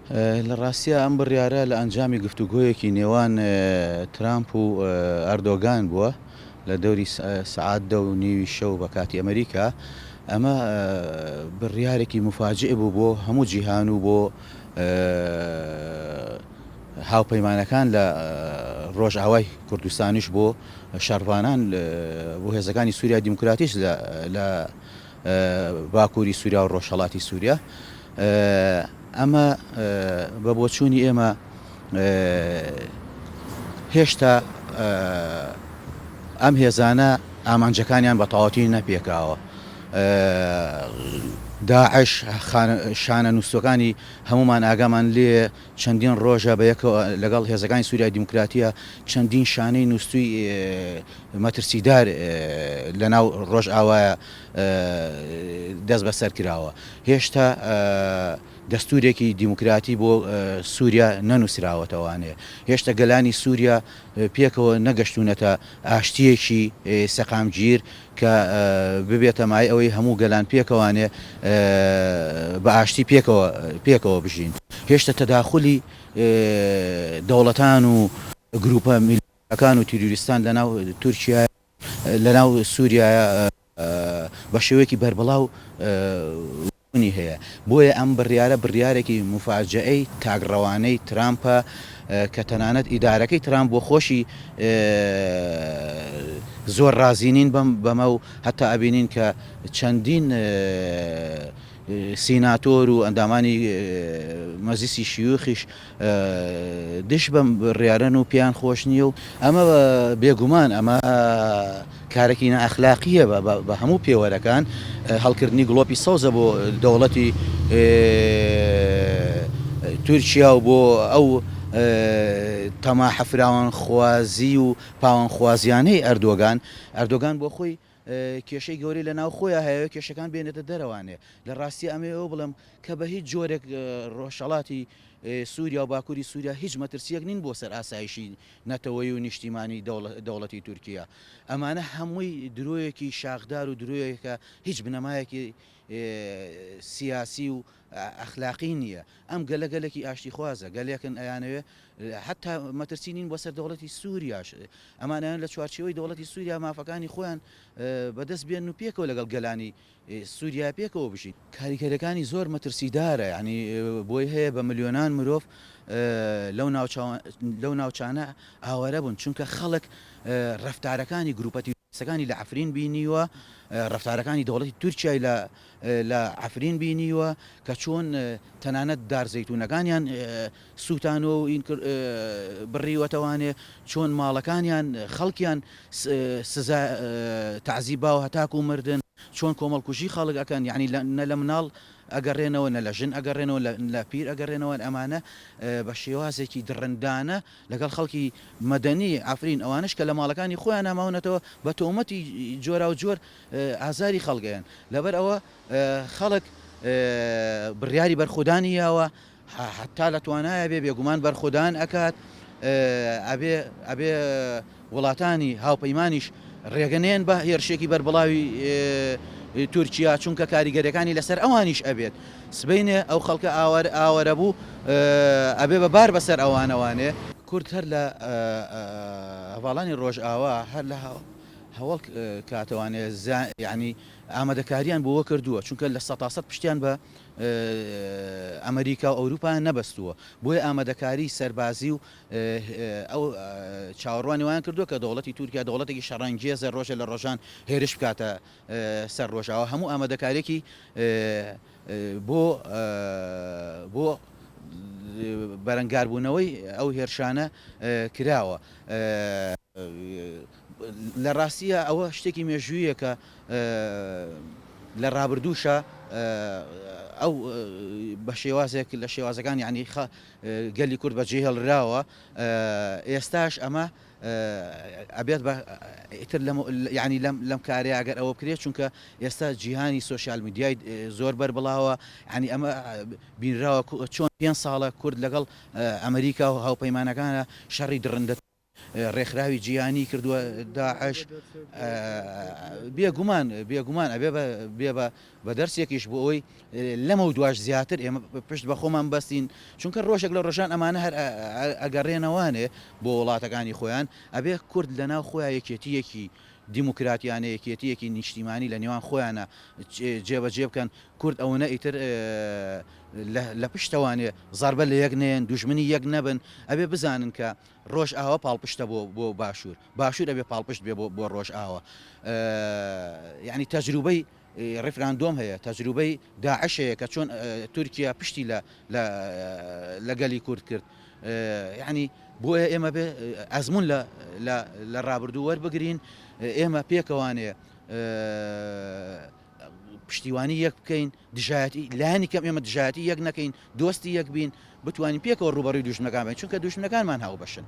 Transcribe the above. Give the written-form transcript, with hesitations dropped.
لە ڕاستیا ئەم بڕیارە لە ئەنجامی گفتوگۆیەکی نێوان ترامپ و ئەردۆگان بووە لە دەوری سەعات دە و نیوی شەو بە کاتی ئەمریکا. ئەمە بڕیارێکی موفاجئ بوو بۆ هەموو جیهان و بۆ هاوپەیمانەکان لە ڕۆژئاوای کوردستانیش بۆ شەڕڤانان بۆ هێزەکانی سووریای دیموکراتیش لە باکووری سووریا و ڕۆژهەڵاتی سووریا. ئەمە بە بۆچوونی ئێمە هێشتا ئەم هێزانە ئامانجەکانیان بە تەواوەتی نەپێکاوە. داعش شانە نووستووەکانی هەموومان ئاگامان لێیە چەندین ڕۆژە بە یەکەوە لەگەڵ هێزەکانی سووریای دیموکراتییە چەندین شانەی نووستووی مەترسیدار لەناو ڕۆژئاوایە دەستبەسەر کراوە. هێشتا دەستوورێکی دیموکراتی بۆ سووریا نەنووسراوەتەوانێ. هێشتا گەلانی سووریا پێکەوە نەگەشتوونەتە ئاشتییەکی سەقامگیر کە ببێتە مایەی ئەوەی هەموو گەلان پێکەوانێ بە ئاشتی پێکەوە پێکەوە بژین. هێشتا تەداخولی دەوڵەتان و گرووپە میلیشیاکان و تیرۆریستان لەناو تورکیا لەناو سووریایە بە شێوەیەکی بەربڵاو بوونی هەیە، بۆیە ئەم بڕیارە بڕیارێکی موفاجەئەی تاکڕەوانەی ترامپە کە تەنانەت ئیدارەکەی ترامپ بۆ خۆشی زۆر ڕازی نین بەم بەمە و هەتا ئەبینین کە چەندین سیناتۆر و ئەندامانی مەجلیسی شیوخیش دژ بەم بڕیارەن و پێیان خۆش نییە و ئەمە بێگومان ئەمە کارێکی نائەخلاقییە بە هەموو پێوەرەکان هەڵکردنی گڵۆپی سەوزە بۆ دەوڵەتی تورکیا و بۆ ئەو تەماحە فراوانخوازی و پاوانخوازیانەی ئەردۆگان ئەردۆگان بۆ خۆی کێشەی گەورەی لە ناو خۆیا هەیە کێشەکان بێنێتە دەرەوانێ لە ڕاستی ئەمەوێ ئەوە بڵێم کە بە هیچ جۆرێک ڕۆژهەڵاتی سووریا و باکووری سووریا هیچ مەترسییەک نین بۆ سەر ئاسایشی نەتەوەیی و نیشتیمانی دەوڵەتی تورکیا. ئەمانە هەمووی درۆیەکی شاخدار و درۆیەکە هیچ بنەمایەکی سیاسی و ئەخلاقی نییە. ئەم گەلە گەلێکی ئاشتیخوازە، گەلێکن ئەیانەوێ حەتا مەترسی نین بۆ سەر دەوڵەتی سووریاش. ئەمان ئەیان لە چوارچێوەی دەوڵەتی سووریا مافەکانی خۆیان بەدەست بێنن و پێکەوە لەگەڵ گەلانی سووریا پێکەوە بژین. کاریگەریەکانی زۆر مەترسیدارە، یانی بۆی هەیە بە ملیۆنان مرۆڤ لەو ناوچانە ئاوارە بوون، چونکە خەڵک ڕەفتارەکانی گروپە تیرۆریستەکانی لە عەفرین بینیوە، ڕەفتارەکانی دەوڵەتی تورکیای لە عەفرین بینیوە کە چۆن تەنانەت دار زەیتونەکانیان سووتانوە و بڕیوەتەوانێ، چۆن ماڵەکانیان خەڵکیان سزا تەعزیب باوە هەتاکوو مردن، چۆن کۆمەڵکوژی خەڵک ئەکەن، یەعنی نە لە مناڵ ئەگەڕێنەوە نە لە ژن ئەگەڕێنەوە لە پیر ئەگەڕێنەوە، ئەمانە بە شێوازێکی دڕندانە لەگەڵ خەڵکی مەدەنی عەفرین ئەوانەش کە لە ماڵەکانی خۆیانا ماونەتەوە بە تۆمەتی جۆراوجۆر ئازاری خەڵک ئەیەن، لەبەر ئەوە خەڵک بڕیاری بەرخودانی یاوە، هەتا لە توانایا بێ بێگومان بەرخۆدان ئەکات، ئەبێ ئەبێ وڵاتانی هاوپەیمانیش ڕێگە نەیەن بە هێرشێکی بەربڵاوی تورکیا چونکە کاریگەریەکانی لەسەر ئەوانیش ئەبێت سبەینێ ئەو خەڵکە ئاوار ئاوەرە بوو ئەبێ بە بار بەسەر ئەوانەوانێ. کورد هەر لە هەڤاڵانی ڕۆژئاوا هەر لە هەوەڵ کاتەوانێ یانی ئامادەکاریان بۆوە کردووە چونکە لە سەتاسەد پشتیان بە ئەمریکا و ئەوروپایان نەبەستووە، بۆیە ئامادەکاری سەربازی و ئەو چاوەڕوانی وایان کردووە کە دەوڵەتی تورکیا دەوڵەتێکی شەڕانگێزە ڕۆژێ لە ڕۆژان هێرش بکاتە سەر ڕۆژاوا، هەموو ئامادەکارییەکی بۆ بۆ بەرەنگاربوونەوەی ئەو هێرشانە کراوە. لە ڕاستییا ئەوە شتێکی مێژوویە کە لە ڕابردووشا ئەو بە شێوازێک لە شێوازەکان یانی گەلی کورد بە جێهێڵراوە ئێستاش ئەمە ئەبێت بە ئیتر لەم یانی لەم لەم کارەیە ئەگەر ئەوە بکرێت چونکە ئێستا جیهانی سۆشیال میدیای زۆر بەربڵاوە یانی ئەمە بینراوە چۆن پێ ساڵە کورد لەگەڵ ئەمریکا و هاوپەیمانەکانە شەڕی دڕندە. ڕێکخراوی جیهانی کردووە داعش بێگومان بێگومان ئەبێ بێ بە بە دەرسێکیش بۆ ئەوەی لەمەو دواش زیاتر ئێمە پشت بە خۆمان بەستین چونکە ڕۆژێک لە ڕۆژان ئەمانە هەر ئەگەڕێنەوانێ بۆ وڵاتەکانی خۆیان ئەبێ کورد لە ناو خۆیان یەکێتییەکی دیموکراتیانە یەکێتییەکی نیشتیمانی لە نێوان خۆیانە جێبەجێ بکەن کورد ئەوەنە ئیتر لە پشتەوانێ زەربە لە یەک نەیەن دوژمنی یەک نەبن ئەبێ بزانن کە ڕۆژئاوا پاڵپشتە بۆ بۆ باشوور باشوور ئەبێ پاڵپشت بێ بۆ بۆ ڕۆژئاوا یعنی تەجروبەی ڕیفراندۆم هەیە تەجروبەی داعش هەیە کە چۆن تورکیا پشتی لە لە لە گەلی کورد کرد یعنی بۆیە ئێمە بێ ئەزمون لە لە لە ڕابردوو وەربگرین ئێمە پێکەوانێ پشتیوانی یەک بکەین، دژایەتی لایەنی کەم ئێمە دژایەتی یەک نەکەین، دۆستی یەک بین، بتوانین پێکەوە ڕووبەڕووی دوژمنەکان بین، چونکە دوژمنەکانمان هاوبەشن.